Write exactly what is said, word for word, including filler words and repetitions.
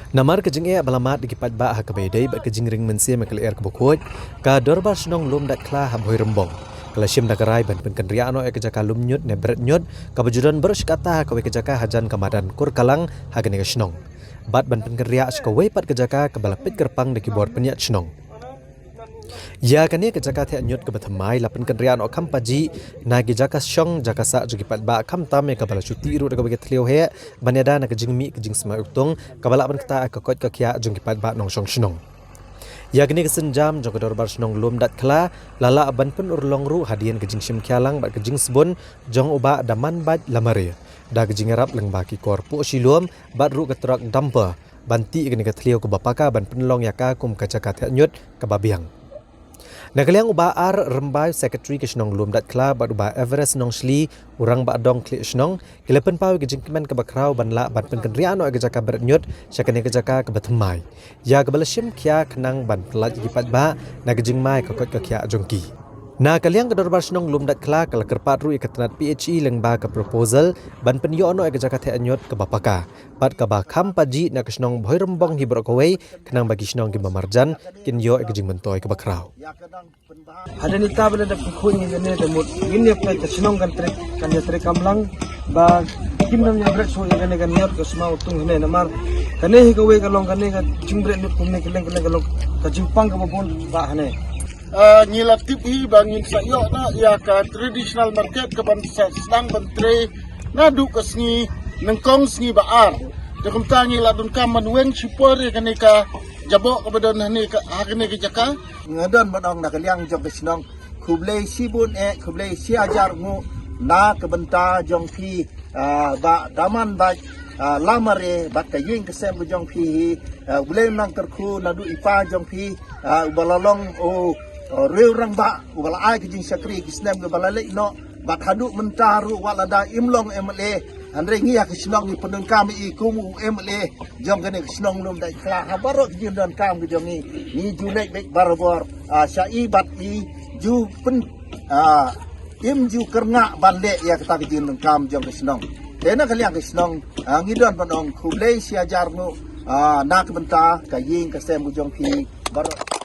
Namar ka jingeh ba la mad da ki paidbah ha kaba ïadei bad ka jingring mynsiem ïa ka lyer kaba khuid, ka Dorbar Shnong Lumdatkhla ha Bhoirymbong ka la shim da ka rai ban pynkynriah noh ïa ka jaka lum ñiut ne bret ñiut kaba ju don baroh shi katta ha kawei ka jaka hajan ka madan Kurkalang ha kane ka shnong, bad ban pynkynriah sha kawei pat ka jaka kaba la peit kyrpang da ki bor pynïaid shnong. Ïa kane ka jaka theh ñiut kaba thymmai la pynkynriah noh kham pajih na ki jaka shong jaka sah jong ki paidbah, khamtam ïa kaba la shu tih ruh da kawei ka thliew heh ban ïada na ka jingmih ka jingsmai utung kaba lah ban ktah ïa ka koit ka khiah jong ki paidbah nongshong shnong. Ïa kane ka sienjam jong ka Dorbar Shnong Lumdatkhla la lah ban pynurlong ruh hadien ka jingshim khia lang bad ka jingsbun jong u Bah Damanbait Lamare da ka jingïarap lyngba ki kor puh shilum bad ruh ka trok dumper ban tih ïa kane ka thliew kaba paka ban pynlong ïa ka kum ka jaka theh ñiut kaba biang. Na ka liang u Bah R Rymbai, Secretary ka Shnong Lumdatkhla, bad u Bah Everest Nongshli, u Rangbah Dong Khlieh Shnong, ki la pynpaw ïa ka jingkmen kaba khraw ban lah ban pynkynriah noh ïa ka jaka bret ñiut sha kane ka jaka kaba thymmai, ïa kaba la shim khia khnang ban pyllait ïa ki paidbah na ka jingmai ka koit ka khiah jong ki. Na ka liang ka Dorbar Shnong Lumdatkhla ka la kyrpad ruh ïa ka tnat P H E lyngba ka proposal ban pynïoh noh ïa ka jaka theh ñiut kaba paka bad kaba kham pajih na ka shnong Bhoirymbong hi baroh kawei, khnang ba ki shnong kiba marjan kin ïoh ïa ka jingmyntoi kaba khraw. Hadien ita ba la dep khuid ngi kane da mut ngin ïa peit ka shnong kan trei, kan ïa trei kam lang ba kim dang ïa bret shuh ïa kane kan ïa ka sma utung hane, namar kane hi kawei ka long kane ka jingbret ñiut kumne kylleng kylleng ka long ka jingpang kaba bun ba hane. Ah, ngi la tip hi ba ngin sa ïoh na ïa ka traditional market ka ban sa sdang ban trei naduh ka sngi nyngkong sngi ba ar. Te kumta ngi la donkam ban weng shipor ïa kane ka jaboh kaba don hane ka, ha kane ka jaka. Nga don ban ong na ka liang jong ka shnong, khublei shibun eh, khublei shi hajar nguh na ka bynta jong phi, ah, Bah Damanbait, ah, Lamare bad ka ïing ka sem ka jong phi hi, ah, U Blei un nang kyrkhu naduh i pa jong phi, ah, uba la long u, u riew rangbah uba la ai ka jingshakri ki snem kiba la leit noh, bad haduh mynta ruh wat lada im long M L A, hynrei ngi ha ka shnong ngi pyndonkam ïa i kum u M L A jong kane ka shnong Lumdatkhla ha baroh ka jingdonkam ka jong ngi, ngi ju leit beit barabor, ah, sha i bad i ju pyn, ah, im ju kyrngah ban leh ïa kata ka jingdonkam jong ka shnong. Te na ka liang ka shnong, ah, ngi don ban ong khublei shi hajar nguh, ah, na ka bynta ka ïing ka sem ka jong phi baroh.